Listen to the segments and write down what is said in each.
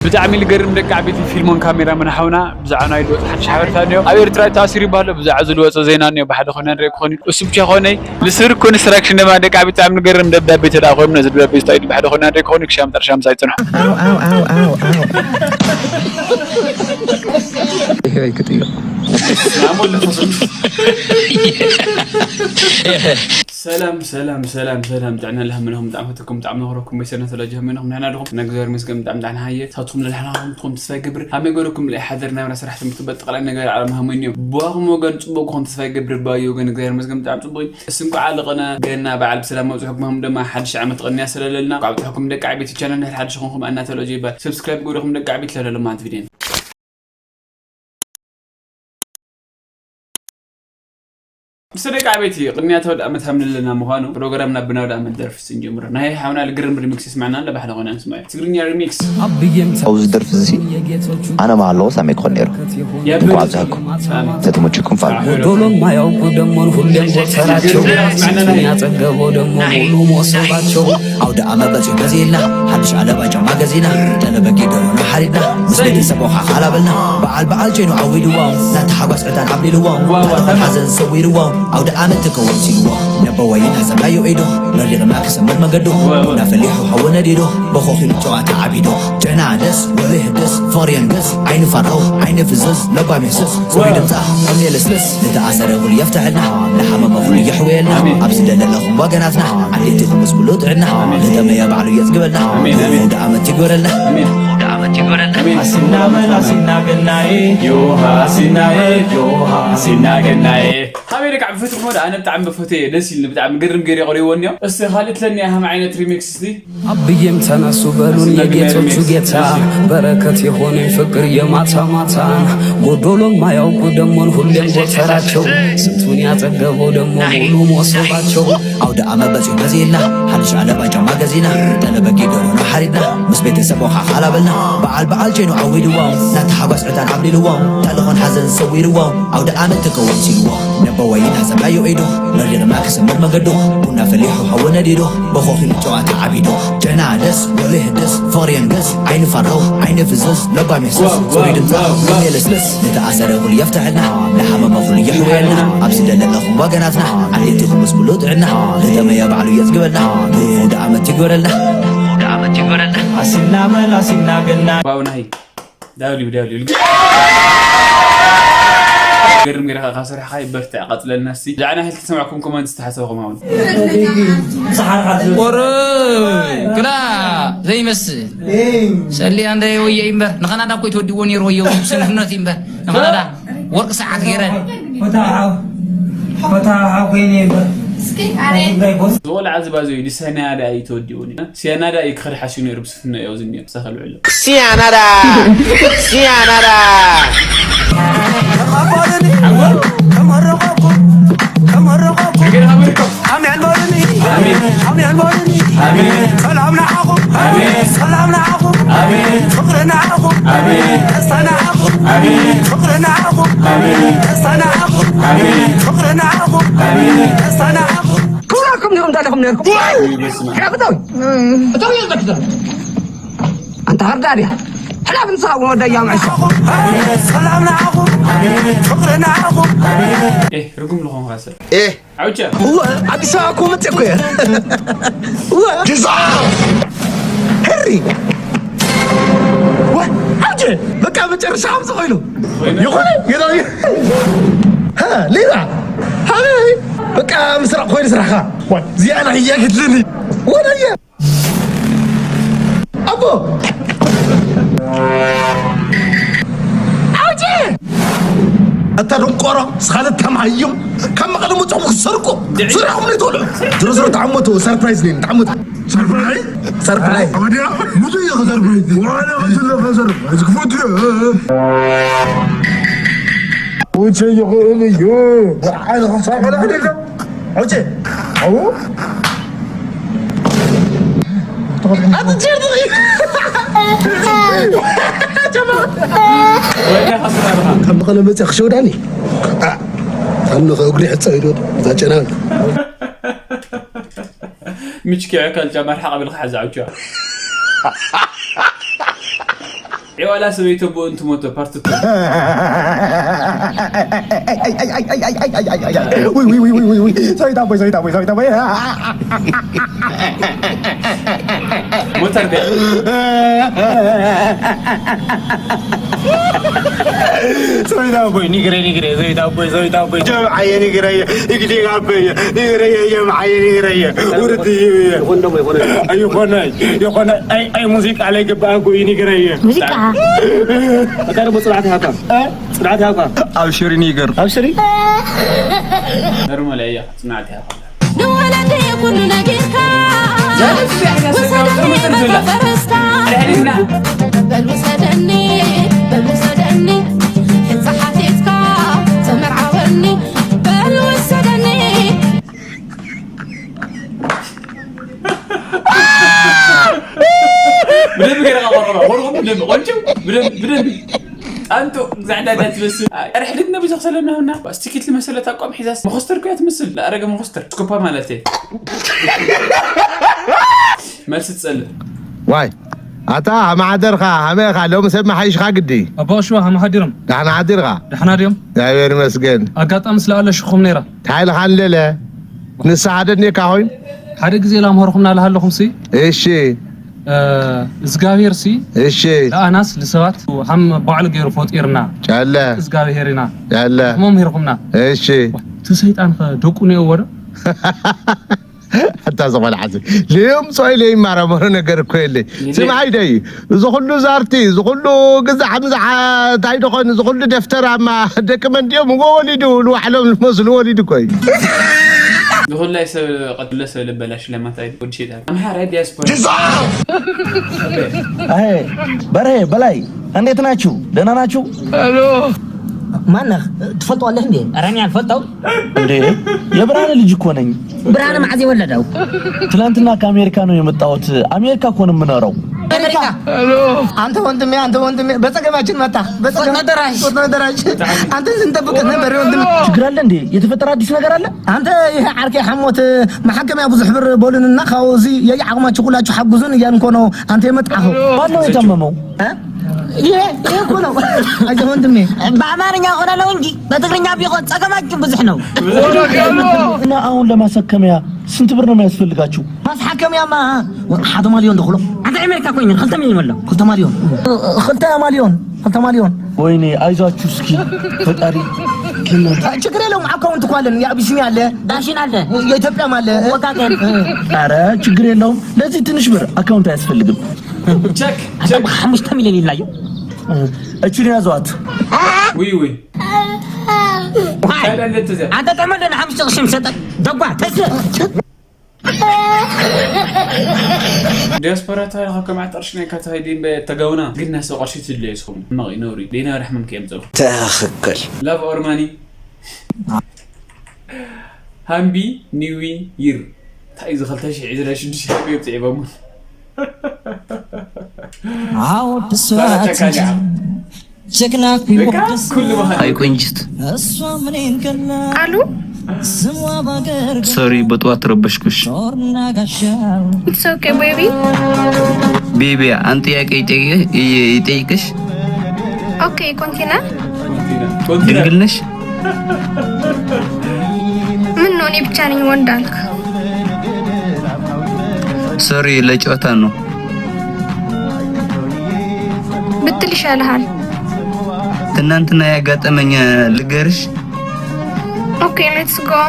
ብጣዕሚ ልገርም ደቂ ዓበይቲ ፊልሞን ካሜራማን ሓውና ብዛዕባ ናይ ልወፅ ሓድሽ ሓበሬታ እኒኦ። ኣብ ኤርትራ ታሲሩ ይባህሎ ብዛዕባ ዝልወፀ ዜና እኒኦ ብሓደ ኮይና ንርኢ ክኾን እዩ። እሱ ብቻ ኮነይ ንስር ኮንስትራክሽን ድማ ደቂ ዓበይቲ ብጣዕሚ ንገርም ደብዳቤ ተዳ ኮይኑ ነዚ ደብዳቤ ዝታይ ብሓደ ኮይና ንርኢ ክኾን እዩ። ክሻ መጠረሻ ምሳይ ፅንሑ። ሰላም ሰላም ሰላም ሰላም ጥዕና ለሃመነኹም ብጣዕሚ ፈተኩም ብጣዕሚ ነኽረኩም መይሰና ሰላም ጀሃመነኹም ንሕና ድኹም ንእግዚኣብሔር መስገን ብጣዕሚ ዳሕና ሃየ ሳትኩም ለልሓናኹም ትኹም ተስፋ ይገብር ሃመይ ገረኩም ለይ ሓደር ናብራ ስራሕ ትምህርቲ በጠቕላይ ነገር ዓለም ሃመን እዮም ብዋኹም ወገን ጽቡቅ ኹም ተስፋ ይገብር ባዩ ወገን እግዚኣብሔር መስገን ብጣዕሚ ጽቡቅ እዩ እስንኳዓ ለቐነ ገና በዓል ብሰላም መብጽሑኩም ሃም ድማ ሓድሽ ዓመት ቐንያ ስለለልና ቋብጽሑኩም ደቂ ዓቤት ቻነል ንሕድ ሓድሽ ኹንኩም ኣናተሎጂ ይባል ሰብስክራይብ ገረኹም ደቂ ዓቤት ለለሎም ማለት ቪድዮን ምስ ደቂ ዓበይቲ ቅድሚያ ተወድ ኣመት ሃምንለና ምዃኑ ፕሮግራምና ብናውድ ኣመት ደርፊ ስንጀምሮ ናይ ሓውና ልግርም ሪሚክስ ይስማዕና ኣለ ባሕሊ ኾነ ንስማዮ ትግርኛ ሪሚክስ ኣብዚ ደርፊ እዚ ኣነ መሃለዎ ሳመይ ክኾን ነይሩ እንኳ ኣብዛኩም ተተመችኩም ፋል ጎዶሎ ማያውቁ ደሞን ሁሌም ጎተራቸው ስንቱን ያጸገበው ደሞ ሙሉ ሞሰባቸው ኣውደ ኣመት በጺሑ ገዚእልና ሓድሽ ዓለባ ጫማ ገዚእና ጠለበጊ ደሮና ሓሪድና ምስ ቤተሰብ ኦኻ ካላበልና በዓል በዓል ቸይኑ ዓዊድዎም ናቲ ሓጓስ ዕጣን ዓብሊልዎም ታሪኽን ሓዘን ሰዊርዎም ኣውደ ኣመት ትከውን ሲልዎ ነቦ ወይን ሓሰብናዮ ኢዱ መሪቕና ክሰምር መገዱ ቡና ፈሊሑ ሓዊ ነዲዱ በኾኺሉ ጨዋታ ዓቢዱ ጀና ደስ ወልህ ደስ ፍቕሪ የንግስ ዓይኒ ፋራው ዓይኒ ፍዝዝ ለባም የስስ ጽሩይ ድምጻ እምኒ ልስልስ ንተኣሰረ ኩሉ የፍትሐልና ንሓመመ ኩሉ የሕውየልና ኣብ ዝደለለኹም ወገናትና ዓሌት ይኹን ምስ ኩሉ ጥዕና ንተመየ ባዕሉ የጽግበልና ኣውደ ኣመት ይግበረልና ኣውደ ኣመት ይግበረልና ኣሲና መን ኣሲና ገናዬ ዮሃ ኣሲናዬ ዮሃ ኣሲና ገናዬ ሓበይ ደቃ ብፈትኹሞ ደኣ ኣነ ብጣዕሚ በፈተየ ደስ ኢልኒ ብጣዕሚ ግርም ገይረ የቕርብዎ እኒኦ እስቲ ካልእ ትለኒ ኣህም ዓይነት ሪሚክስ እስቲ ኣብዬም ተነሱ በሉን የጌቶቹ ጌታ በረከት የሆነኝ ፍቅር የማታ ማታ ጎዶሎ ማያውቁ ደሞን ሁሌም ጎተራቸው ስንቱን ያጠገበው ደሞ ሙሉ ሞሰባቸው አውደ አመት በጺሑ ገዚእልና ሓድሽ ዓለባ ጫማ ገዚእና ጠለበጊ ደሮና ሓሪድና ምስ ቤተሰብ ኦኻ ካላበልና በዓል በዓል ቸይኑ ዓዊድዎም ናቲ ሓጓስ ዕጣን ዓብሊልዎም ታልኾን ሓዘን ሰዊርዎም ኣውደ ኣመት ትከውን ሲልዎ ነቦ ወይን ሓሰብናዮ ኢዱ መሪቕና ክሰምር መገዱ ቡና ፈሊሑ ሓዊ ነዲዱ በኾኺሉ ጨዋታ ዓቢዱ ጀና ደስ ወልህ ደስ ፍቕሪ የንግስ ዓይኒ ፋራው ዓይኒ ፍዝዝ ለባም የስስ ጽሩይ ድምጻ የልስልስ ንተኣሰረ ኩሉ የፍትሐልና ንሓመመ ኩሉ የሕውየልና ኣብ ዝደለለኹም ወገናትና ዓሌት ይኹን ምስ ኩሉ ጥዕና ንተመየ ባዕሉ የጽግበልና ኣውደ ኣመት ይግበረልና ኣውደ ኣመት ይግበረልና ኣሲና መን ኣሲና ገና ዋው ናይ ዳብሊው ዳብሊው ገርም ገይርካ ካብ ስራሕካ ይበርትዕ ቀፅለልና እስቲ ብዛዕና ሕልቲ ሰማዕኩም ኮመንት ዝተሓሰብኩም ሃውን ወረ ግዳ ዘይመስል ሰሊ ኣንደ ወየ እምበር ንኸናዳ እኮ ይትወድዎ ነይሩ ወየ ስንፍነት እምበር ንኸናዳ ወርቂ ሰዓት ገይረ ፈታ ሓው ኮይነ እምበር ዝቆልዓ ዝባዘዩ ድሰናያ ዳ ይተወዲኡ ሲያናዳ እዩ ክኸድ ሓስዩ ነይሩ ብስፍና እዩ ኣብዚ እኒኦ ክሳኸ ልውዕሎ Sianada! Sianada! ተመረቐኩም ተመረቐኩም ኣሜን በሉኒ ኣሜን በሉኒ ሰላም ንዓኹም ሰላም ንዓኹም ፍቕሪ ንዓኹም ደስታ ንዓኹም ፍቕሪ ንዓኹም ደስታ ንዓኹም ፍቕሪ ንዓኹም ደስታ ንዓኹም ክብራኩም ዲኹም እንታይ ዲኹም ነርኩም ሕራፍተው እቶም እዮም ዘክተው ኣንታ ሃርዳ ድያ ሕላፍ ንስኻ እውን ወደያ ምዕሾ ሰላም ንዓኹም ፍቕሪ ንዓኹም ርጉም ዝኾንካ ሰብ ኤህ ዓውቻ እወ ኣዲስ ኣበባ እኮ መፅእ እኮ እየ እወ ዲዛ ህሪ ወ ኣውጀ በቃ መጨረሻ ከምዚ ኮይኑ ይኾነ ገና ሌላ ሃበይ በቃ ምስራቕ ኮይኑ ስራሕካ እዚኣ ናህያ ግድልኒ ወደየ ኣቦ ኣውጀ ኣታ ደንቆሮ ስኻለ ተማሃዮም ካብ መቐለ መፅኹም ክሰርቁ ስራሕኩም ዘይትበልዑ ዝሮ ዝሮ ተዓመቱ ሰርፕራይዝ ነይኒ ተዓመቱ ሰርፕራይዝ ሰርፕራይዝ ኣበዲያ ሙሉ እዩ ሰርፕራይዝ ዋላ ከትለ ከዘር ዝክፉት እዩ ውቸ ይኽእል እዩ ብርሓን ክሳብ ሕደ ሕደ ሕደ ሕጂ ኣው ኣትጀርድኺ ካብ መቐለ መፅእ ክሸውዳኒ ኣነ ከእግሪ ሕፀ ኢሉ ዛጨና ምችኪ ዕከል ጫማ ርሓቕ ኣቢልካ ሓዛ ዕውኪዋ ዒዋላ ሰበይቶ ብኡ እንትሞቶ ፓርት ቱ። ውይ ውይ ውይ ውይ ውይ፣ ሰበይት ኣቦይ፣ ሰበይት ኣቦይ፣ ሰበይት ኣቦይ። ሞተር ደ ሰበይት ኣቦይ፣ ንግረ፣ ንግረ፣ ሰበይት ኣቦይ፣ ሰበይት ኣቦይ፣ ጀምዓየ፣ ንግረየ፣ ይግዲግ ኣቦየ፣ ንግረየ፣ ጀምዓየ፣ ንግረየ፣ ውርድ እዩ። ይኾን ደሞ ይኾን። ኣይኾነ፣ ይኾነ፣ ኣይ፣ ኣይ፣ ሙዚቃ ላይ ገባህ እኮ፣ ንግረየ። ሙዚቃ ኣታ ደሞ ጽናዕት ይሃብካ። ጽናዕት ይሃብካ። ኣብሽሪ፣ ንገር። ኣብሽሪ። ኖርማል እያ፣ ጽናዕት እያ። ንወለዲ ኩሉ ነጊርካ ውሰደኒ በቃ ፈረስታ በል ውሰደኒ በል ውሰደኒ ሕንፃ ሓቲትካ ተመርዓወኒ በል ውሰደኒ ብደንብ ገይርካ ቆርቆሮ፣ ቆርቆሮ ብደንብ ቆንጆ፣ ብደንብ፣ ብደንብ። ጣንጡ፣ ዛዕዳ እንዳትመስል። ኣይ፣ ኣረ ሕድግና ብዙሕ ሰለና ሁና። ስቲኪት ልመሰለት ኣቋም ሒዛስ መኾስተር እኮ እያ ትመስል። ለኣረገ መኾስተር። ስኩፓ ማለት እየ። መልሲ ትጸልእ። ዋይ ኣታ ሃመ ሓደርካ ሃመ ኢኻ ሎሚ ሰብ መሓይሽኻ ግዲ ኣባ ሽዋ ሃመ ሓዲሮም ዳሕና ሓዲርካ ደሕና ድዮም? እግዚኣብሔር ይመስገን ኣጋጣሚ ስለኣለ ሽኹም ነይራ እንታይ ኢልካ ንለለ ንስሓ ደድኔካ ኮይኑ ሓደ ግዜ ላምሃርኹምና ልሃለኹም ሲ እሺ እዝጋብሔር ሲ እሺ ለኣናስ ልሰባት ሃም ባዕሉ ገይሩ ፈጢርና ጨለ እዝጋብሔር ኢና ጨለ መምሂርኹምና እሺ እቲ ሰይጣን ከ ደቁ ነየዎ ዶ ኣታ ዝኾነ ዓዚ ልዮም ጾይ ለይማራመሩ ነገር እኮ የለ ስምዓይ ደይ እዚ ኩሉ ዛርቲ እዚ ኩሉ ግዛዕ ምዛዓ እንታይ ደኾን እዚ ኩሉ ደፍተራማ ደቂ መን ድዮም እዎ ወሊዱ ልዋሕሎም ዝመስሉ ወሊዱ እኮ እዩ ንኹላይ ሰብ ቀትለ ሰብ ልበላሽ ለማታይ ወዲ ሸይጣን ኣምሓራይ ዲያስፖራ አይ በርሄ በላይ እንዴት ናችሁ? ደህና ናችሁ? ማነህ? ትፈልጠዋለህ እንዴ? ኧረ እኔ አልፈልጠው። እንዴ የብርሃን ልጅ እኮ ነኝ። ብርሃን መዓዝ የወለደው? ትናንትና ከአሜሪካ ነው የመጣሁት። አሜሪካ እኮ ነው የምኖረው። አሜሪካ። አንተ ወንድሜ፣ አንተ ወንድሜ በጸገማችን መጣ። በጸገማ መደራሽ። መደራሽ። አንተን ስንጠብቅ ነበር ወንድሜ። ችግር አለ እንዴ? የተፈጠረ አዲስ ነገር አለ? አንተ ይሄ ዓርከይ ሓሞት መሓከምያ ብዙሕ ብር በሉንና ካብኡ እዚ የየዓቕማችሁ ኩላችሁ ሓግዙን እያልን እኮ ነው አንተ የመጣኸው። ማን ነው የታመመው? እ? ይሄ ይሄ እኮ ነው። አይዞህ ወንድሜ። በአማርኛ ሆነ ነው እንጂ በትግርኛ ቢሆን ጸገማችን ብዙሕ ነው። እና አሁን ለማሳከሚያ ስንት ብር ነው የሚያስፈልጋችሁ? ማስሓከምያማ ሓደ ማልዮን ደኽሎ። አንተ አሜሪካ ኮይን ክልተ ሚሊዮን ወሎ። ክልተ ማልዮን። ክልተ ማልዮን። ክልተ ማልዮን። ወይኔ አይዟችሁ እስኪ ፈጣሪ ከእናንተ ችግር የለውም። አካውንት እኮ አለን። የአቢሲኒያ አለ፣ ዳሽን አለ፣ የኢትዮጵያም አለ። ወጋገን። ኧረ ችግር የለውም። ለዚህ ትንሽ ብር አካውንት አያስፈልግም። ቸክ አንተ ሐሙሽተ ሚሊዮን ይላዩ። እችን ያዟት። ውይ ውይ አንተ ጠመደ ሐሙሽተ ቅርሺ ምሰጠ ደጓ ተስ ዲያስፖራ ታሪኽ ከም ዓጠርሽ ናይ ካታ ሃይዲ እምበ ተጋውና ግን ናይ ሰብ ቅርሺ ትድለዩ ስኹም ሕማቕ እዩ ነውሪ ደይና ርሕምም ከየምፀሉ ትኽክል ላቭ ኦር ማኒ ሃምቢ ኒዊ ይር እንታይ እዚ ክልተ ሽሕ ዕዝራ ሽዱሽተ ሽሕ ብዮም ፅዒቦም አዎ ብስራት ጀግና ኩሉ ባህል አይ ቆንጅት እሷ ምን ገላ አሉ ስሟ ባገር ሶሪ በጠዋት ረበሽኩሽ ጦርና ጋሻው It's okay baby ቤቢ አንድ ጥያቄ ይጠይቅሽ okay continue ድንግል ነሽ ምን ነው እኔ ብቻ ነኝ ወንድ አልክ ሶሪ ለጨዋታ ነው ብትል ይሻልሃል ትናንትና ያጋጠመኝ ልገርሽ okay let's go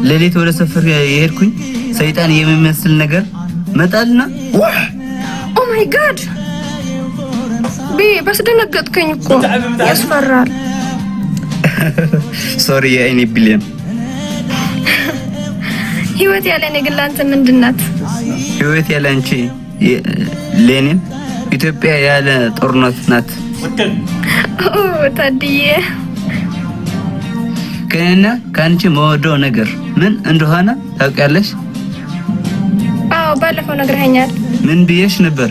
ሌሊት ወደ ሰፈር የሄድኩኝ ሰይጣን የሚመስል ነገር መጣልና oh my god ቤ ባስደነገጥከኝ እኮ ያስፈራል ሶሪ የአይኔ ብሌን ህይወት ያለ እኔ ግን ላንተ ምንድን ናት ህይወት ያለ አንቺ ለኔም ኢትዮጵያ ያለ ጦርነት ናት ታድዬ ከእኔና ከአንቺ መወደው ነገር ምን እንደሆነ ታውቂያለሽ አዎ ባለፈው ነግረኸኛል ምን ብዬሽ ነበር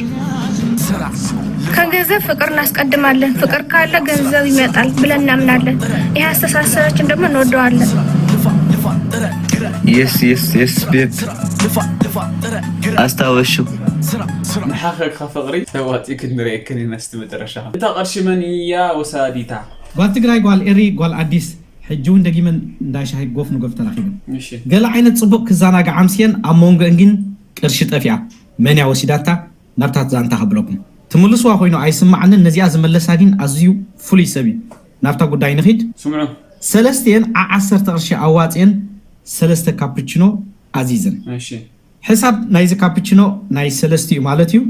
ከገንዘብ ፍቅር እናስቀድማለን ፍቅር ካለ ገንዘብ ይመጣል ብለን እናምናለን ይህ አስተሳሰባችን ደግሞ እንወደዋለን yes yes yes ቤብ አስታወሽው ንሓኸካ ፍቕሪ ተዋፂኡ ክንርእየክን ኢና እስቲ መጨረሻ። እታ ቅርሺ መን እያ ወሳዲታ? ጓል ትግራይ፣ ጓል ኤሪ፣ ጓል ኣዲስ፣ ሕጂ እውን ደጊመን እንዳ ሻሂ ጎፍ ንጎፍ ተራኺበን። እሺ። ገለ ዓይነት ጽቡቕ ክዘናግዓ ኣምስየን፣ ኣብ መንጎአን ግን ቅርሺ ጠፊኣ። መን እያ ወሲዳታ? ናብታት ዛንታ ከብለኩም። ትምልስዋ ኮይኑ ኣይስማዓንን፣ ነዚኣ ዝመለሳ ግን ኣዝዩ ፍሉይ ሰብ እዩ። ናብታ ጉዳይ ንኺድ። ስምዑ። ሰለስቲኤን ዓ-፣ ዓሰርተ ቅርሺ ኣዋፅኤን ሰለስተ ካፕችኖ ኣዚዘን። እሺ። ሕሳብ ናይዚ ካፕችኖ ናይ ሰለስቲኡ ማለት እዩ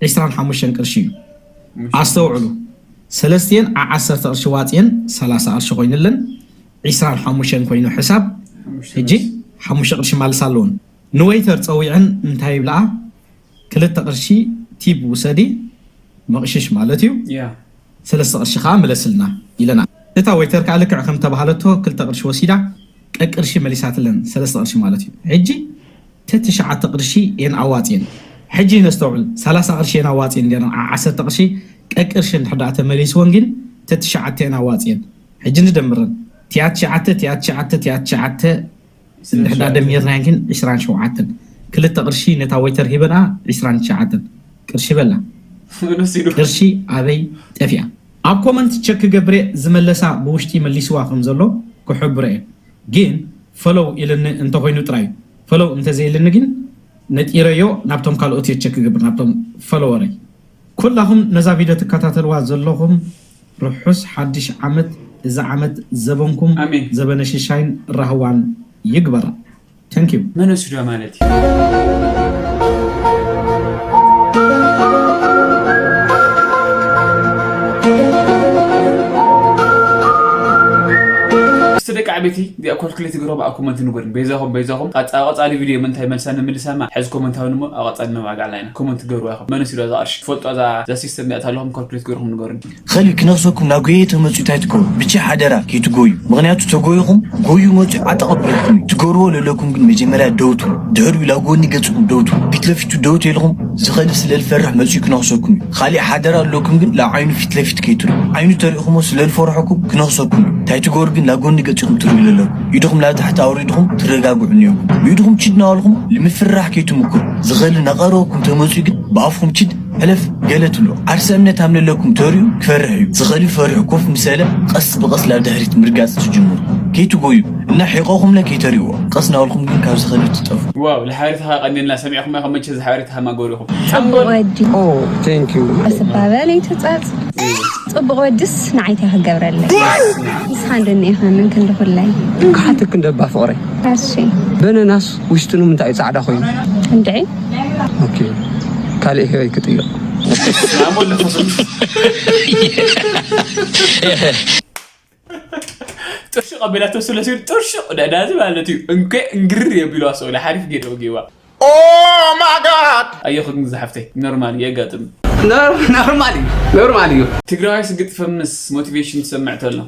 ዒስራን ሓሙሽተን ቅርሺ እዩ። እሺ። ኣስተውዕሉ። ሰለስቲኤን ዓ-፣ ዓሰርተ ቅርሺ ዋፅኤን ሰላሳ ቅርሺ ኮይንለን ዒስራን ሓሙሽተን ኮይኑ ሕሳብ። ሓሙሽተ ሕጂ ቅርሺ። ሓሙሽተ ቅርሺ ማልስ ኣለዎን። ንወይተር ፀዊዐን እንታይ ይብልኣ? ክልተ ቅርሺ ቲፕ ውሰዲ፣ መቕሽሽ ማለት እዩ። ያ። ሰለስተ ቅርሺ ከዓ ምለስልና ኢለና። እታ ወይተር ከዓ ልክዕ ከም ተባሃለቶ ክልተ ቅርሺ ወሲዳ፣ ቀቅርሺ መሊሳትለን፣ ሰለስተ ቅርሺ ማለት እዩ። ሕጂ ተትሽዓተ ቅርሺ እየን ኣዋፅየን። ሕጂ ነስተውዕል፣ ሰላሳ ቅርሺ እየን ኣዋፅየን ነይረን፣ ዓ-፣ ዓሰርተ ቅርሺ ቀቅርሺ እንድሕር ደኣ ተመሊስወን ግን ተትሽዓተ እየን ኣዋፅየን። ሕጂ ንደምረን። ቲያ ትሽዓተ፣ ቲያ ትሽዓተ፣ ቲያ ትሽዓተ፣ እንድሕር ደኣ ደሚርናየን ግን ዒስራን ሸውዓተን። ክልተ ቅርሺ ነታ ወይተር ሂበንኣ ዒስራን ትሽዓተን ቅርሺ በላ። መን ወሲዱ? ቅርሺ ኣበይ ጠፊኣ? ኣብ ኮመንት ቸክ ክገብር እየ፣ ዝመለሳ ብውሽጢ መሊስዋ ከም ዘሎ ክሕብሮ እየ። ግን ፈሎው ኢልኒ እንተኾይኑ ጥራይ። ፈሎው እንተዘይልኒ ግን ነጢረዮ ናብቶም ካልኦት እየ ቸክ ክገብር፣ ናብቶም ፈሎወረይ። ኩላኹም ነዛ ቪድዮ ትከታተልዋ ዘለኹም ርሑስ ሓድሽ ዓመት፣ እዚ ዓመት ዘበንኩም ኣሜን። ዘበነ ሽሻይን ራህዋን ይግበራ። Thank you። መን ወሲዳ ማለት እዩ? እስቲ ደቂ ዓበይቲ እዚኣ ኮልኩሌት ግረባ ኣብ ኮመንት ንገሩኒ። በይዛኹም፣ በይዛኹም። ቀጻ-፣ ቀጻሊ ቪድዮ ምንታይ መልሳ ንምልሳማ? ሕዚ ኮመንት ሃቡኒ እሞ ኣብ ቀጻሊ ነባግዕ ኣለና ኢና። ኮመንት ግበሩዋ ኢኹም። መን ወሲዳ እዛ ቅርሺ? ትፈልጡ እዛ፣ እዛ ሲስተም እዚኣ ኣለኹም ኮልኩሌት ገርኩም ንገሩኒ። ኸሊ ክነኽሰኩም ናብ ጎየ ተመፅኡ እንታይ ትገብሩ? ብቻ ሓደራ ከይትጎዩ። ምኽንያቱ ተጎይኹም ጎዩ መፅኡ ዓጠቕ ኣቢልኩም እዩ። ትገብርዎ ለለኩም ግን መጀመርያ ደው ትብሉ። ድሕሪኡ ላብ ጎኒ ገፅኩም ደው ትብሉ። ፊት ለፊቱ ደው ተይልኹም ዝኸሊ ስለ ዝፈርሕ መፅኡ ክነኽሰኩም እዩ። ካሊእ ሓደራ ኣለኩም ግን ላብ ዓይኑ ፊት ለፊት ከይትሪኡ። ዓይኑ ተሪእኹሞ ስለ ዝፈርሐኩም ክነኽሰኩም እዩ። እንታይ ትገብሩ ግን ላብ ጎኒ ገፂኹም ትሪኡ ለለኩም። ኢድኹም ላብ ታሕቲ ኣውሪድኹም ትረጋግዑ እኒኦኩም። ብኢድኹም ችድ እናበልኹም ንምፍርራሕ ከይትምክሩ። ዝኸሊ ናቐረበኩም ተመፅኡ ግን ብኣፍኹም ችድ ሕለፍ ገለ ትብሎ። ዓርሰ እምነት ሃም ለለኩም ተሪኡ ክፈርሕ እዩ። ዝኸሊ ፈሪሑ ኮፍ ምሰለ ቀስ ብቐስ ላብ ድሕሪት ምርጋፅ ትጅምሩ። ከይትጎዩ እና ሒቆኹምለ ከይተሪእዎ። ቀስ ናበልኩም ግን ካብ ዝኸሊ ትጠፉ። ዋው፣ ለሓበሬታኻ ቀኒልና ሰሚዕኹም ኢኹም መቸ ዝሓበሬታኻ ማጎሪኹም። ጽቡቕ ወዲ። ኦ፣ thank you። ኣስባበል ይትጸጽ። ጽቡቕ ወድስ ንዓይታ ክገብረለይ። ንስኻ እንደኒ ኢኻ ምን ክንዲ ኩለይ። ክሓተክ እንደባ ፍቕረይ። እሺ። በነናስ ውሽጡ ንምንታይ እዩ ጻዕዳ ኮይኑ? እንድዒ። ኦኬ። ካልእ ህይወት ክጥይቕ። ጥርሹ ቀቢላቶ ስለ ሲሉ ጥርሹ ደዳዚ ማለት እዩ። እንኮ እንግርር የቢሉ ኣሰው ሓሪፍ ገይሩ ገይዋ። Oh my God! ኣየኹ ግን ዝሓፍተይ ኖርማል የጋጥም። ኖር-፣ ኖርማል እዩ። ኖርማል እዩ። ትግራዋይ ስግጥፍምስ ሞቲቬሽን ትሰምዕ ተሎ።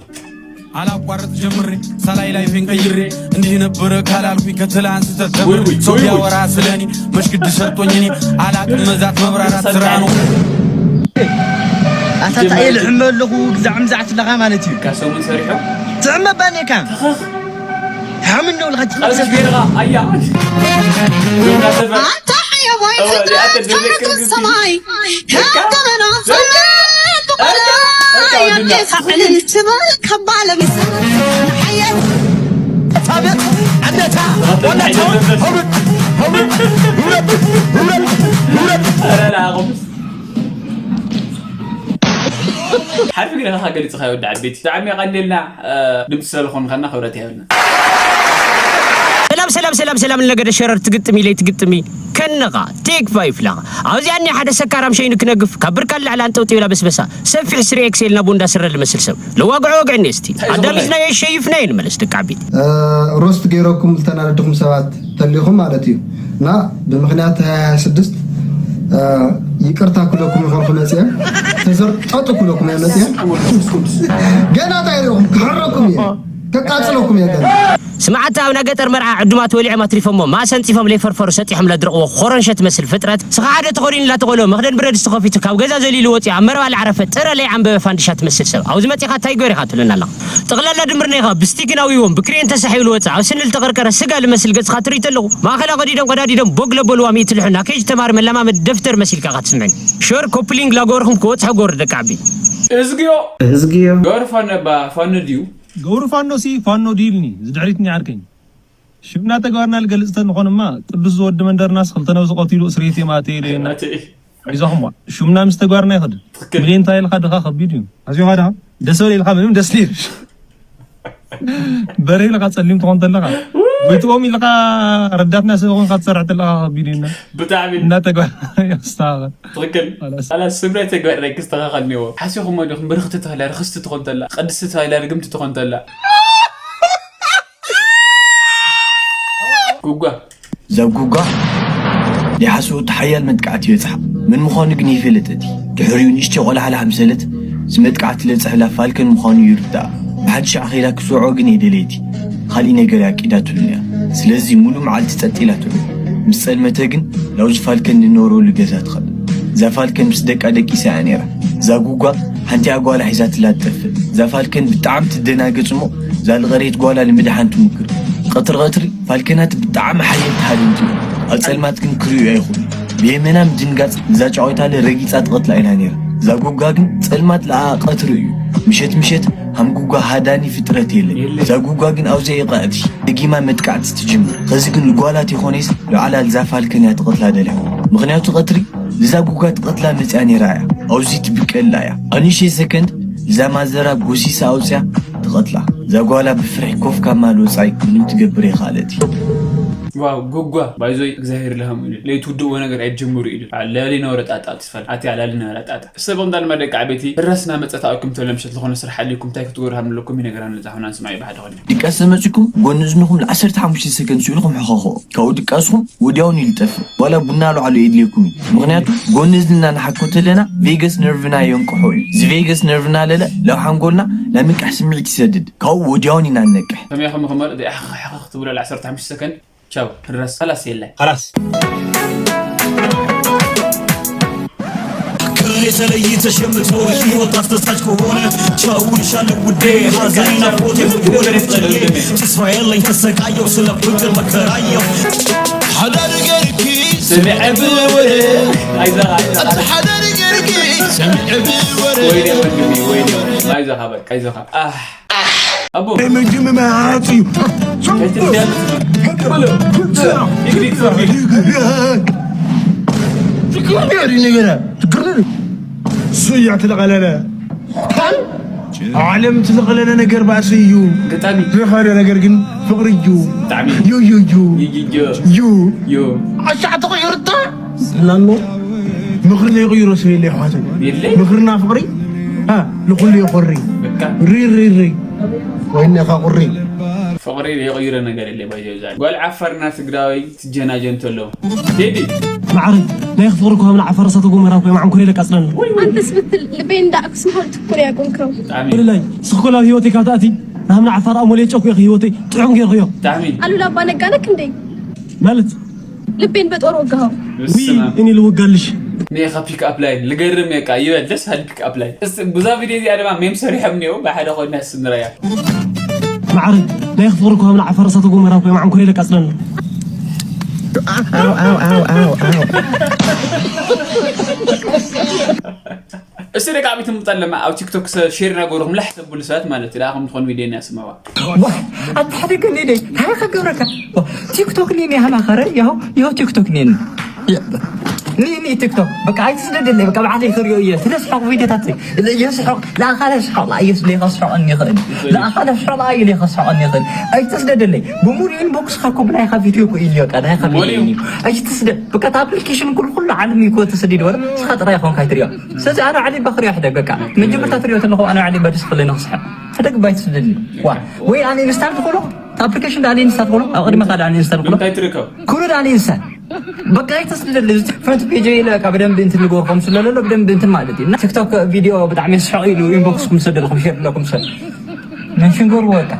አላቋርጥ ጀምሬ ሳላይ ላይፌን ቀይሬ እንዲህ ነበረ ካላልኩኝ ከትላንት ስተት ጀምሬ ወይ ወይ ሰው ወይ ወይ። ቢያወራ ስለኔ መሽግድ ሰርቶኝ እኔ አላቅም መዛት መብራራት ስራ ነው። ኣታ እንታይ ልዕመ ኣለኹ ግዛዕ ምዛዕ ትለኻ ማለት እዩ። ካብ ሰሙን ሰሪሖም። ትዕመ ባኔካ። ተኸኽ። ሓምን ነው ልኻ ትኸኽ። ቀልብሽ ገይርኻ ኣያ። ኣታ ሓያዋይ እወ፣ ፍጥረት ኣተ ድብቅ ካብ ሰማይ በቃ። ከም ገመና በቃ። ሰማይ በቃ፣ ወድና። ሓየት። ኣቤት፣ ኣቤት፣ ወላታ፣ ውረድ፣ ውረድ፣ ውረድ፣ ውረድ። ኧረ፣ ንዓኹምስ። ሓርፊ ግን ኢኻ ገሊጽኻዮ ወዲ ዓበይቲ። ብጣዕሚ የቐንየልና፣ እ፣ ድምጺ ስለ ዝኾንካና ክብረት ይሃበልና። ሰላም፣ ሰላም፣ ሰላም፣ ሰላም፣ ልነገደ ሸረር ትግጥሚ ኢለይ ትግጥሚ። ከነኻ፣ ቴክ ፋይፍ ላኻ። ኣብዚኣ እኒኣ ሓደ ሰካራም ሸይኑ ክነግፍ፣ ካብ ብርካ ንላዕሊ ኣንጠውጢው ኢላ በስበሳ። ሰፊሕ ስሪ ኤክስ ኤል ናብ ቦንዳ ስረ ልመስል ሰብ። ለዋግዖ ወግዕኒ እስቲ። እንታይ ኣዳሚዝናዮ ዝኸነ? ሸይፍናዮ ንመለስ ደቂ ዓበይቲ። እ፣ ሮስት ገይረኩም ዝተናደድኩም ሰባት ተሊኹም ማለት እዩ። እና ብምኽንያት ሃያ ስድስት፣ እ፣ ይቅርታ ክለኩም ይኾንኩ መፅየ። ተዘርጠጡ ክለኩም እየ መፅየ። ገና እንታይ ሪኹም? ክሕረኩም እየ። ከቃፅለኩም እየ ገና። ስምዓታ ኣብ ናይ ገጠር መርዓ ዕዱማት ወሊዖም ኣትሪፎሞ፣ ማስ ኣንጺፎም ለይፈርፈሩ ሰጢሖም ለድርቕዎ ኾረንሸ ትመስል ፍጥረት፣ ስኻ ሓደ ተኸዲኑ ላተቖሎ መኽደን ብረድስቲ ከፊቱ ካብ ገዛ ዘሊሉ ወጺኡ ኣብ መረባ ለዓረፈ ጥረ ለይዓንበበ ፋንድሻ ትመስል ሰብ። ኣብዚ መጺኻ እንታይ ገይሩ ኢኻ ትብለና ኣለኻ? ጠቕላላ ድምር ናይኻ ብስቲክን ኣዊዎም ብክሬን ተሳሒቡ ልወጽእ ኣብ ስኒ ልተቐርቀረ ስጋ ልመስል ገጽኻ ትርኢ ተለኹ። ማእኸላ ቀዲዶም ቀዳዲዶም ቦግ ለበልዋ ሚእቲ ልሕና ኬጅ ተማሪ መለማመድ ደፍተር መሲልካ ኢኻ ትስምዐኒ። ሸር ኮፕሊንግ ላገበርኹም ክወጽሖ ገበሩ ደቂ ዓቢ። እዝግዮ እዝግዮ ገበሩ ፋኖ ባ ፋኖ ድዩ? ገብሩ ፋኖ ሲ ፋኖ ድዩ ኢልኒ እዚ ድሕሪትኒ ዓርከኝ። ሽምና ተግባርና ልገልጽ ተንኾንማ ቅዱስ ዝወዲ መንደርናስ ክልተ ነብሲ ቀቲሉ እስር ቤት የማተ ኢለየና። ሒዛኹም ሽምና ምስ ተግባርና ይኸድ። ትክክል። ብሌን እንታይ ኢልካ ድኻ ከቢድ እዩ። ኣዚኻ ድኻ ደስ በል ኢልካ ምንም ደስ ሊል በረ ኢልካ ጸሊም ትኾን ተለኻ ብትኦም ኢልካ ረዳትና ሰብ ኾንካ ትሰርሕ ተለኻ ከቢድ እዩ። ብጣዕሚ እና ተግባር ያስተኻኸል። ትክክል። خلاص. ኣላ ስምራይ ተግባር ናይ ክስተኻኸል ኔዎ ሓሲኹሞ ዲኹም ብርኽቲ ተባሂላ ርኽስቲ ትኾን ተላ ቅድስቲ ተባሂላ ርግምቲ ትኾን ተላ። ጉጓ ዘጉጓ ሊሓስኡ እቲ ሓያል መጥቃዕቲ ይበጽሓ። መን ምዃኑ ግን ይፈልጥ እቲ ድሕሪኡ ንእሽተይ ቆልዓ ላሕ ምሰለት እዚ መጥቃዕቲ ለብጽሐላ ፋልከን ምዃኑ ይርዳኣ። ብሓድሽ ኣኺላ ክስውዖ ግን እየ ደለይቲ። ካልእ ነገር እያ ኣቂዳትሉን እያ። ስለዚ ሙሉእ መዓልቲ ጸጥ ኢላ ትውዕል። ምስ ጸልመተ ግን ናብዚ ፋልከን ንነብረሉ ገዛ ትኸድ። እዛ ፋልከን ምስ ደቃ ደቂሳ እያ ነይራ። እዛ ጉጓ ሓንቲ ኣጓላ ሒዛትላ ትጠፍእ። እዛ ፋልከን ብጣዕሚ ትደናገጽ እሞ እዛ ልቐርየት ጓላ ንምድሓን ትሙክር። ቐትሪ ቐትሪ ፋልከናት ብጣዕሚ ሓየልቲ ሃደንቲ እዮም። ኣብ ጸልማት ግን ክርእዩ ኣይኽእሉ። ብየመና ምድንጋጽ እዛ ጫቖይታለ ረጊጻ ትቐትላ ኢላ ነይራ። እዛ ጉጓ ግን ጸልማት ለኣ ቐትሪ እዩ። ምሸት ምሸት ሃም ጉጓ ሃዳኒ ፍጥረት የለን። እዛ ጉጓ ግን ኣብዚኣ እያ ቐዕቲ ደጊማ መጥቃዕቲ ትጅምር። ኸዚ ግን ልጓላ ተይኾነይስ ልዕላ ልዛ ፋልከን እያ ትቐትላ ደልያ። ምኽንያቱ ቐትሪ ልዛ ጉጓ ትቐትላ መጽያ ነይራ እያ። ኣብዚ ትብቀላ እያ። ኣንእሽተይ ሰከንድ ልዛ ማዘራ ጎሲሳ ኣውጽያ ትቐትላ። እዛ ጓላ ብፍርሒ ኮፍ ካብ ማል ወጻኢ ምንም ትገብር ኣይኸኣለትን። ዋው ጉጓ ባይዞይ እግዚኣብሔር ለሃሙ ኢሉ ለይትውድእዎ ነገር ኣይትጀምሩ ኢሉ ላሊ ነበረ ጣጣ ትስፈል ኣትያ ላሊ ነበረ ጣጣ ሰብ እንዳ ልማ ደቂ ዓበይቲ ድረስና መጸታ ኣኩም ተለምሸት ዝኾነ ስራሕ ኣልኩም እንታይ ክትገብሩ ሃም ኣለኩም ይነገራን ለዛ ሆናን ስማይ ባሕዲ ኾነ ድቃስ ተመጺኩም ጎኒ እዝንኹም ለ15 ሰከንድ ስኢልኩም ሕኸኹ። ካብኡ ድቃስኹም ወዲያውን ይልጠፍ። ዋላ ቡና ኣልዓሉ የድልየኩም እዩ። ምኽንያቱ ጎኒ እዝንና ንሓኮ ተለና ቬገስ ነርቭና የንቅሖ እዩ። እዚ ቬገስ ነርቭና ለለ ላብ ሓንጎልና ናይ ምንቃሕ ስምዒት ይሰድድ። ካብኡ ወዲያውን ኢና ንነቅሕ። ከመይ ከም ክመርጥ ይሕኽሕኽኽ ትብሎ ለ15 ሰከንድ ቻው ድረስ ኸላስ የለ خلاص ከኔ ተለይተሽ የምትኖሪ ህይወት አስደሳች ከሆነ ቻው እልሻለሁ ውዴ ሐዘኔ ናፍቆቴ ፍቅር ፍቅር ተስፋ የለኝ ተሰቃየው ስለ ፍቅር መከራየው ሓደ ነገርኪ ስምዐ ብወረ ኣይዛ ሓደ ነገርኪ ሰሚዐ ብወረ ወይኔ ወንድሜ ወይኔ ኣይዛኻ በቃ ኣይዛኻ ኣህ ኣቦ መግቢ መዓት እዩ ከይትንደል ትግርኛ ነገር ትግርኛ እሱ እያ ትለቐለለ ዓለም ትለቐለለ ነገር ባእሲ እዩ ገጣሚ ዝኸደ ነገር ግን ፍቕሪ እዩ ብጣዕሚ ዩ ዩ ዩ ይይዮ ዩ ዮ ኣሻዕ ተቐይርታ ስላኖ ምኽሪ ዘይቕይሮ ሰብ የለ ይሕዋት የለ ምኽርና ፍቕሪ ሃ ንኹሉ የኾሪ በቃ ሪ ሪ ሪ ወይነኻ ቁሪ ፍቕሪ ዘይቕይሮ ነገር የለ ባይዘ ዛል ጓል ዓፋርና ትግራወይ ትጀናጀን ተሎ ቴዲ ማዕረይ ናይ ፍቕሪ ኮሃምና ዓፋር እሳተ ጎመራ ኮይም ዓንኮር የለቃጽለኒ አንተስ ብትል ልቤ እንዳ አክሱም ሐውልት እኮ ነው ያቆምከው። ብጣዕሚ ወለላይ ስኽኮላ ህይወተይ ካብ ተኣቲ ናምና ዓፋር ኣሞሌ ጨኩ ኢኺ ህይወተይ ጥዑም ገይርኽዮ ብጣዕሚ አሉላ አባ ነጋ ነክ እንዴ? ማለት ልቤን በጦር ወጋኸው። ዊ እኔ ልወጋልሽ ኔኻ ፒክ ኣፕ ላይን ልገርም የቃ ይበል ደስ ሃሊ ፒክ ኣፕ ላይን እስ- ብዛ ቪድዮ እዚኣ ድማ ሜም ሰሪሖም እኒኦ ብሓደ ኮይና ስንረያ ማዕረይ ናይ ፍቕሪ ኮሃምና ዓፋር እሳተ ጎመራ ኮይም ዓንኮር የለቃጽለኒ እስቲ ደቂ ዓበይቲ ምጠለማ ኣብ ቲክቶክ ሸር ናገርኹም ላሕ ተብሉ ሰባት ማለት እዩ ዳኹም ትኾን ቪድዮ እናስመዋ ኣታ ሓደ ገለ ኢለይ እንታይ ክገብረካ ቲክቶክ ኔን ያህና ኸረ ያው ያው ቲክቶክ ኔን ኔን ቲክቶክ በቃ ኣይትስደደለይ በቃ ባዕለይ ክሪኦ እየ ስለስሖቕ ቪድዮታት የስሖቕ ለኣኻለ ስሖቕ ለኣየስ ለይኸስሖቐኒ ይኽእል ለኣኻለ ስሖቕ ለኣየ ለይኸስሖቐኒ ይኽእል ኣይትስደደለይ ብሙሉ ኢንቦክስካ ኮ ብናይኻ ቪድዮ ኮ ኢልዮ ቃ ናይኻ ቪድዮ ኢልዮ ኣይትስደድ በቃ ኣፕሊኬሽን ኩሉ ኩሉ ዓለም ይኮ ተሰዲድ ወረ ስኻ ጥራይ ኾንካ ኣይትሪኦ ስለዚ ኣነ ዓሊ ባኽሪ ኣሕደግ በቃ መጀመርታ ትሪኦ ተለኹ ኣነ ዓሊ ባድስ ክለይ ንኽስሐ ሕደግ ባይ ትስደድኒ ዋ ወይ ኣነ ኢንስታል ትኾኖ ኣፕሊኬሽን ዳ ኢንስታል ትኾኖ ኣብ ቅድመ ካዳ ኢንስታል ትኾኖ እንታይ ትርከብ ኩሉ ዳ ኢንስታል በቃ ኣይተስደድሊ ፍረንት ፔጅ ኢለ በቃ ብደንብ እንትን ንገርኩም ስለለሎ ብደንብ እንትን ማለት እዩ እና ቲክቶክ ቪዲዮ ብጣዕሚ ስሕቕ ኢሉ ኢንቦክስኩም ሰደልኩም ሼር ለኩም ሰብ መንሽን ገርዎ በቃ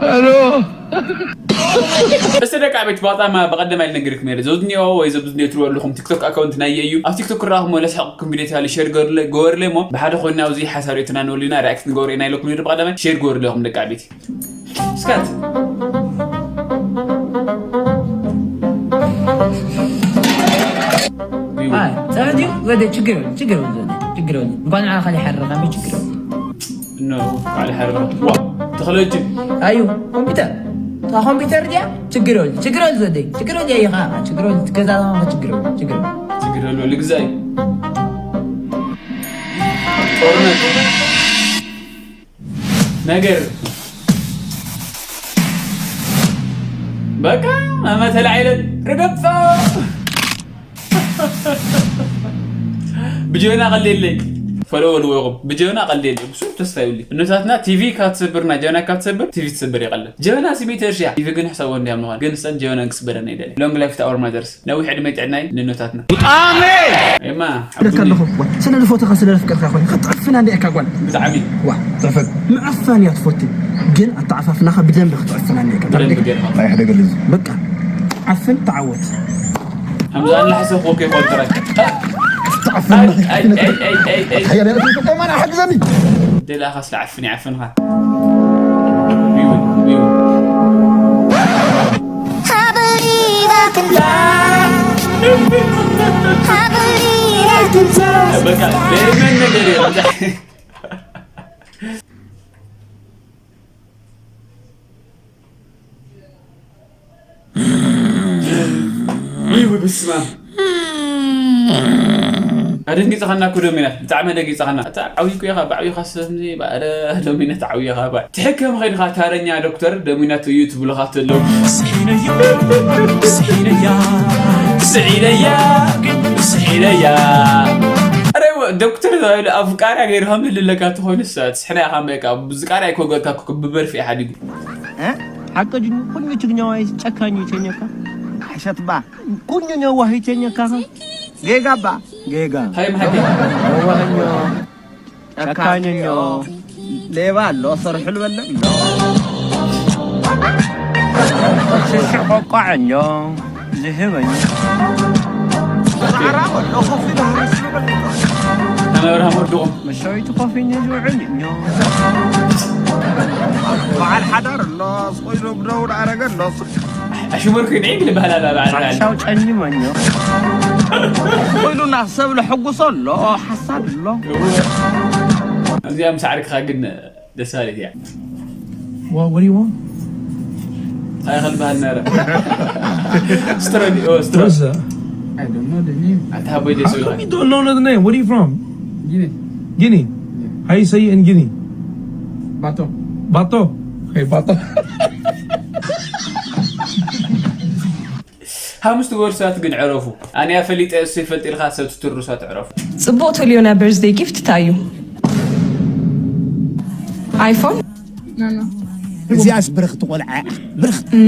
እስቲ ደቂ ቤት ባጣማ ብቐደማይ ልነግርኩም ነይረ። ዘብዝኒኦ ወይ ዘብዝኒኦ ትሪኦ ኣለኹም ቲክቶክ ኣካውንት ናይ እዩ። ኣብ ቲክቶክ ክረኣኹም ወለ ስሕቕኩም ቪድዮ ትሃሊ ሼር ገበርለ- ገበርለይ እሞ ብሓደ ኮይና ኣብዚ ሓሳብ ሪኦትና ንወሊና ሪያክት ንገብሮ ኢና ኢለኩም ነይረ። ብቐደማይ ሼር ገበርለኹም ደቂ ቤት። እስካት ኣይ፣ ጸሎት እዩ ወደ ችግር የብሉን፣ ችግር የብሉን፣ ችግር የብሉን። እንኳን ንዓኻ ይሓርቕ፣ ኣሜን፣ ችግር የብሉን። ኖ ባዕሉ ሓርባ ዋ ተኽለጅ ኣዩ ኮምፒውተር፣ እታ ኮምፒውተር ድያ? ችግር የብሉን፣ ችግር የብሉን፣ ዘደይ፣ ችግር የብሉን፣ ኣዩ ኸዓ ችግር የብሉን፣ ትገዛዘማ ኸዓ ችግር የብሉን፣ ችግር የብሉን። ትግርሎ ልግዛይ ጦርነት ነገር በቃ መመተላዒለን ርገፋ ብጀና ቀልየለይ ፈለወ ልወኹም ብጀና ቀልየለይ ብሱ ተስፋ ይብሊ እነታትና ቲቪ ካብ ትሰብርና ጀና ካብ ትሰብር ቲቪ ትሰብር ይቀልል ጀና ስሚት እርሻ ቲቪ ግን ሕሳቦ እንዲያ ምዃን ግን ሰን ጀና ክስበረና ይደለ long life to our mothers ነዊሕ ዕድመ ጥዕናይ ንነታትና ኣሜን ኤማ ለካ ኣለኹ ስለ ዝፎተኻ ስለ ዘፍቀርካ ኮይኑ ክትዕፍና እንዲያ እካ ጓል ብጣዕሚ ዋ ዘፈን ምዕፋን እያ ትፈቱ ግን ኣተዓፋፍናኻ ብደንብ ክትዕፍና እንዲያ እካ ብደንብ ገርኻ ኣይሕደገሉ በቃ ዓፍን ተዓወት ከምዛ እናሓሰብኩ ከይኮን ጥራይ ተዓፍን ሓያል ያለት ፈጠማና ሓግዘኒ ደላኻ ስለ ዓፍን ይዓፍንኻ ይውን ይውን I believe I can fly. I believe I can fly. በቃ በምን ነገር ይወጣ ይው ብስማ ኣደንጊፅኻና እኮ ዶሚናት ብጣዕሚ ኣደንጊፅኻና እታ ዓብይኩ ኢኻ ብዓብይኻ ሰምዚ ባረ ዶሚናት ዓብይኻ ባ ትሕከም ኸይድኻ ታረኛ ዶክተር ዶሚናት እዩ ትብልኻ ተለው ስዒነያ ስዒነያ ኣረ ዶክተር ተባሂሉ ኣፍቃርያ ገይሩ ከም ልለካ ትኾይኑ ትስሕና ኢኻ እምበይካ ዝቃርያ ኣይኮገርካ ብመርፍእ ሓዲጉ እ? ሓቂ ድዩ? ኩሉ ትግኛዋይ ጨካኝ ይቸኘካ። ሕሸት ባ። ኩሉ ነዋህ ይቸኘካ። ጌጋ ባ። ጌጋ። ሃይ መሓቂ ነዋህኞ። ጨካኝኞ። ሌባ ኣሎ፣ ሰርሑ ልበለ ኣሎ። ሽሽዕ ቆቋዕኞ። ዝህበኝ። ተመብርሃም ወድቑም መሻዊቱ ኮፊ ዝውዕል እኛ በዓል ሓዳር ኣሎ ስቆይሎ ብደው ኣረገ ኣሎ ኣሽሙር ኮይነ ግን በህላላ በዓል በዓል ሓሻው ጨኒመኛ ኮይሉና ሰብ ለሐጉሶ ኣሎ ሓሳድ ኣሎ እዚኣም ሳዕርክኻ ግን ደስ ባለት እያ What, what do you want? ኣይኸል በሃል ነረ ስትረዲ ኦ ስትረ What is that? I don't know the name. ኣታ ሃቦይ ደስ How come ይብልካ you don't know the name? Where are you from? Guinea. Guinea? How you say it in Guinea? Bato. Bato. Hey, Bato. ሓሙስ ትገብሩ ሰባት ግን ዕረፉ ኣነ ፈሊጠ እሱ ይፈልጥ ኢልካ ሰብ ትትሩ ሰባት ዕረፉ ጽቡቕ ተልዮና በርዝደይ ጊፍት እንታይ እዩ? ኣይፎን? እዚኣስ ብርኽቲ ቆልዓ እያ። ብርኽቲ ም፣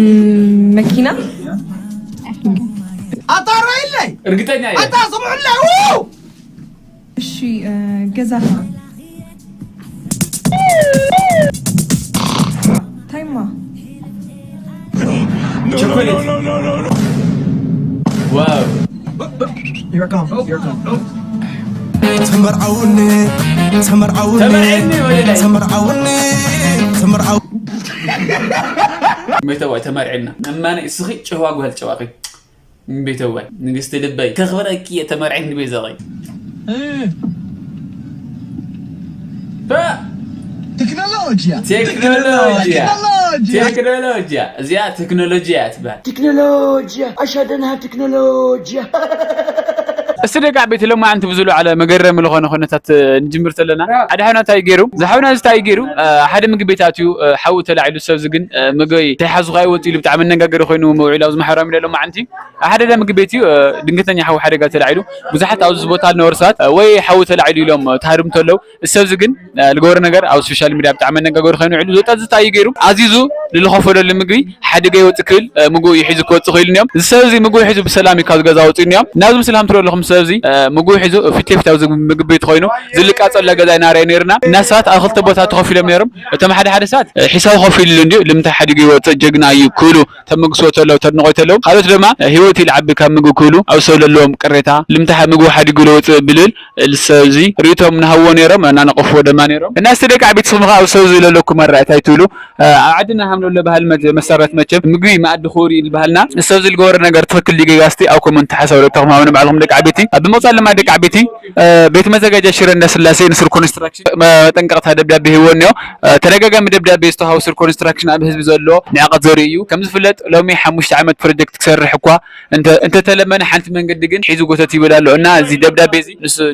መኪና? ኣታ ራይለይ እርግጠኛ እየ ኣታ ስምዑለይ እሺ እ፣ ገዛኻ? ታይማ? ቸኮሌት ዋው Here it comes. Here it comes. ተመርዓውኒ ተመርዓውኒ ተመርዕኒ ወደ ላይ ተመርዓውኒ ተመርዓው ቤተዋይ ተመርዕና እማነ እስኺ ጨዋ ጓል ጨዋኺ ቤተዋይ ንግስቲ ልበይ ከኽብረኪ እየ ተመርዕኒ ቤዛኺ Tecnologia. ቴክኖሎጂያ ቴክኖሎጂያ እዚኣ ቴክኖሎጂያ እያ ትበሃል تكنولوجيا، أشهد أنها تكنولوجيا. እስቲ ደቂ ዓበይቲ ሎማዓንቲ ብዝለዓለ መገረሚ ዝኾነ ኩነታት ንጅምር ተለና ሓደ ሓውና እንታይ ገይሩ እዚ ሓውና እዚ እንታይ ገይሩ ሓደ ምግቢ ቤት ኣትዩ ሓዊ ተላዒሉ ሰብዚ ግን ምግበይ እንታይ ሓዙ ካይወጥ ኢሉ ብጣዕሚ ኣነጋገሪ ኮይኑ መውዒሉ ኣብዚ ማሕበራዊ ሚድያ ሎማዓንቲ ሓደ ዳ ምግቢ ቤት እዩ ድንገተኛ ሓዊ ሓደጋ ተላዒሉ ብዙሓት ኣብዚ ቦታ ዝነበሩ ሰባት ወይ ሓዊ ተላዒሉ ኢሎም ተሃድሙ ተለው ሰብዚ ግን ዝገበሮ ነገር ኣብ ሶሻል ሚድያ ብጣዕሚ ኣነጋገሪ ኮይኑ ውዒሉ እዚ ወጣት እዚ እንታይ እዩ ገይሩ ኣዚዙ ንዝኸፈለሉ ምግቢ ሓደጋ ይወፅእ ክብል ምግቡ እዩ ሒዙ ክወፅእ ክኢሉ እዮም እዚ ሰብ እዚ ምግቡ ሒዙ ብሰላም እዩ ካብ ገዛ ወፂኡ እዮም ናብዚ ምስሊ ከም ትሪኦ ኣለኹም እዚ ምግቡ ሒዙ ፊት ለፊት ኣብዚ ምግቢ ቤት ኮይኑ ዝልቃ ዘሎ ገዛ ኢና ርእ ነርና እና ሰባት ኣብ ክልተ ቦታ ተኸፊሎም ነይሮም። እቶም ሓደ ሓደ ሰባት ሒሳብ ከፊሉ እንዲዩ ልምታ ሓዲጉ ይወፅእ ጀግና እዩ ክብሉ ተመግስዎ ተለው ተድንቆ ተለው። ካልኦት ድማ ህይወት ይልዓቢ ካብ ምግቢ ክብሉ ኣብ ሰብ ዘለዎም ቅሬታ ልምታ ምግቡ ሓዲጉ ለውፅእ ብልብል ሰብዚ ርእቶም ንሃዎ ነይሮም እናነቀፍዎ ድማ ነይሮም እና እስቲ ደቂ ዓበይቲ ስኹም ከ ኣብ ሰብዚ ዘለኩም ኣረኣእያ እንታይ ትብሉ? ኣብ ዓድና ሃምለሎ ባህል መሰረት መቸም ምግቢ መኣዲ ክቡር እዩ ባህልና። ንሰብ ዝልገበረ ነገር ትኽክል ድዩ ጌጋ እስቲ ኣብ ኮመንት ሓሳብ ርኢቶኹም ሃቡኒ ባዕልኹም ደቂ ዓበይቲ። ብምቕጻል ድማ ደቂ ዓበይቲ ቤት መዘጋጃ ሽረ እንዳስላሴ ንስር ኮንስትራክሽን መጠንቀቕታ ደብዳቤ ሂብዎ እኒኦ። ተደጋጋሚ ደብዳቤ ዝተዋሃቡ ስር ኮንስትራክሽን ኣብ ህዝቢ ዘሎ ንዕቐት ዘርኢ እዩ። ከም ዝፍለጥ ሎሚ ሓሙሽተ ዓመት ፕሮጀክት ክሰርሕ እኳ እንተተለመነ ሓንቲ መንገዲ ግን ሒዙ ጎተት ይብል ኣሎ እና እዚ ደብዳቤ እዚ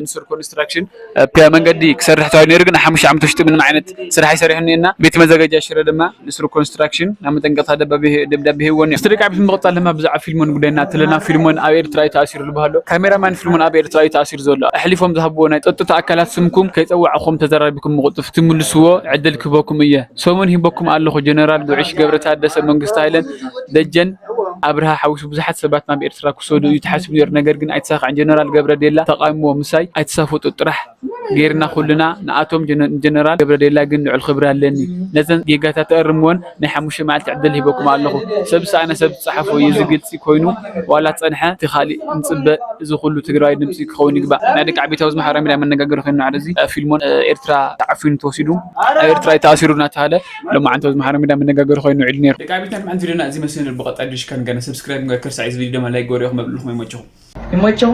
ንስር ኮንስትራክሽን ፒያ መንገዲ ክሰርሕ ተባሂሉ ነይሩ ግን ሓሙሽተ ዓመት ውሽጢ ምንም ዓይነት ስራሕ ኣይሰሪሕን እና ቤት መዘጋጃ ሽረ ድማ ንስሩ ኮንስትራክሽን ናብ መጠንቀቕታ ደብዳቤ ሂብዎ እኒኦ። እስቲ ደቂ ዓበይቲ ብምቕጻል ድማ ብዛዕባ ፊልሞን ጉዳይ እናተለና ፊልሞን ኣብ ኤርትራ እዩ ተኣሲሩ ዝበሃሎ ካሜራማን ፊልሞን ኣብ ኤርትራ እዩ ተኣሲሩ ዘሎ። ኣሕሊፎም ዝሃብዎ ናይ ጸጥታ ኣካላት ስምኩም ከይጸዋዕኹም ተዘራሪብኩም ምቕልጡፍ ትምልስዎ ዕድል ክህበኩም እየ። ሰሙን ሂበኩም ኣለኹ ጀነራል ጉዕሽ ገብረታደሰ መንግስቲ ሃይለን ደጀን ኣብርሃ ሓዊሱ ብዙሓት ሰባት ናብ ኤርትራ ክሰዱ እዩ ተሓሲቡ ነይሩ ነገር ግን ኣይተሳካዕን። ጀነራል ገብረ ዴላ ተቃውሞ ምሳይ ኣይተሳፈጡ ጥራሕ ጌርና ኩልና ንኣቶም ንጀነራል ገብረዴላ ግን ልዑል ክብሪ ኣለኒ። ነዘን ጌጋታት ተእርምወን ናይ ሓሙሽተ መዓልቲ ዕድል ሂበኩም ኣለኹ። ሰብ ዝሰኣነ ሰብ ዝጸሓፎ እዩ፣ እዚ ግልጺ ኮይኑ ዋላ ጸንሐ እቲ ካሊእ ንጽበ። እዚ ኩሉ ትግራዋይ ድምጺ ክኸውን ይግባእ። ናይ ደቂ ዓቢታዊ ዝማሓበራዊ ሚድያ መነጋገሪ ኮይኑ ናዕረ እዚ ፊልሞን ኤርትራ ተዓፊኑ ተወሲዱ ኣብ ኤርትራ እዩ ተኣሲሩ እናተባሃለ ሎማዓንቲ ኣብ ዝማሓበራዊ ሚድያ መነጋገሪ ኮይኑ ውዒሉ ነይሩ። ደቂ ዓቢትና ልማዓንቲ ቪድዮና እዚ መስል ብቐጻሊ ድሽካን ገና ሰብስክራይብ ምግባር ክርሳዕ እዚ ቪድዮ ድማ ላይክ ገበሩ ኢኹም መብልኹም ይመቸኹም። ይመቸኹም።